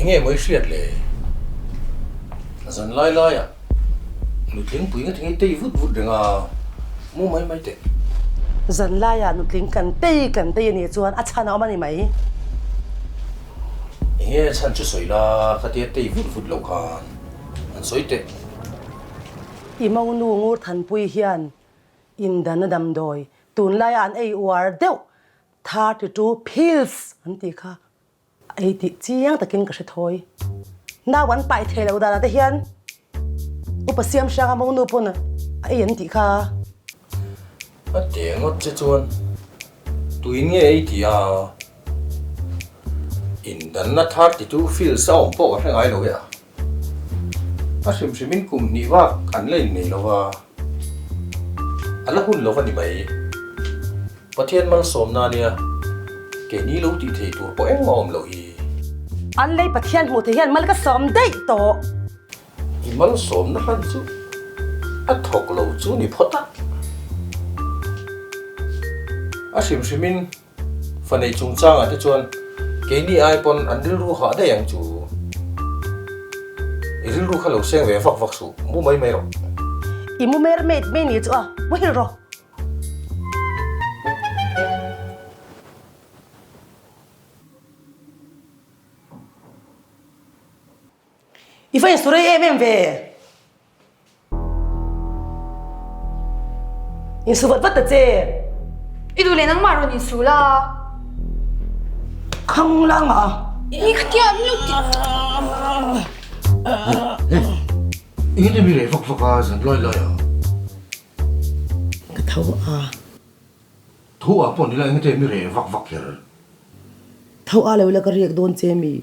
Enge maw i hriat le? Zan lai laiah nutling pui nga tinge tei vut vut reng a, mu mai mai teh. Zan laiah nutling kan tei kan tei a nih chuan a chhan a awm a ni mai. Enge chhan chu sawi la, khatia tei vut vut lo khan an sawi teh. I monu Ngurthanpui hian indana damdawi tunlaia an ei uar deuh 32 pills an tih kha a ei tih chiang takin ka hre thawi. Nau an pai thei lo danah te hian upa siam hranga monu pawn a ei an tih kha. A teh ngawt che chuan tuin nge ei tih a indanna 32 pills a awm pawh ka hre ngai lo e a. A hrim hrimin kum hnih vak an la innei lo va, a la hun lo va ni mai. Pathian malsawmna nia, keini lo tih thei tur pawh engmah awm loh hi. An lei Pathian hmuh thei hian mal ka sawm daih tawh. I malsawmna hlan chu a thawk lo chu ni phawt a. A hrim hrimin Fa nei chungchangah te chuan keini ai pawn an rilru hah daih ang chu. I rilru kha lo seng ve vak vak suh, mu mai mai rawh. I mu mermaid mai ni chu a, muhil rawh. I va insurei em em ve. Insu vat vat ta che. I duh leh nangmah rawn insu la. Khang lang a. I khatia an lo ti. Engtin nge mi reh vak vak a zan lai lai a? Ka tho a. Tho a pawh ni la engtin nge mi reh vak vak kher? Tho a lo la ka riak dawn che mi.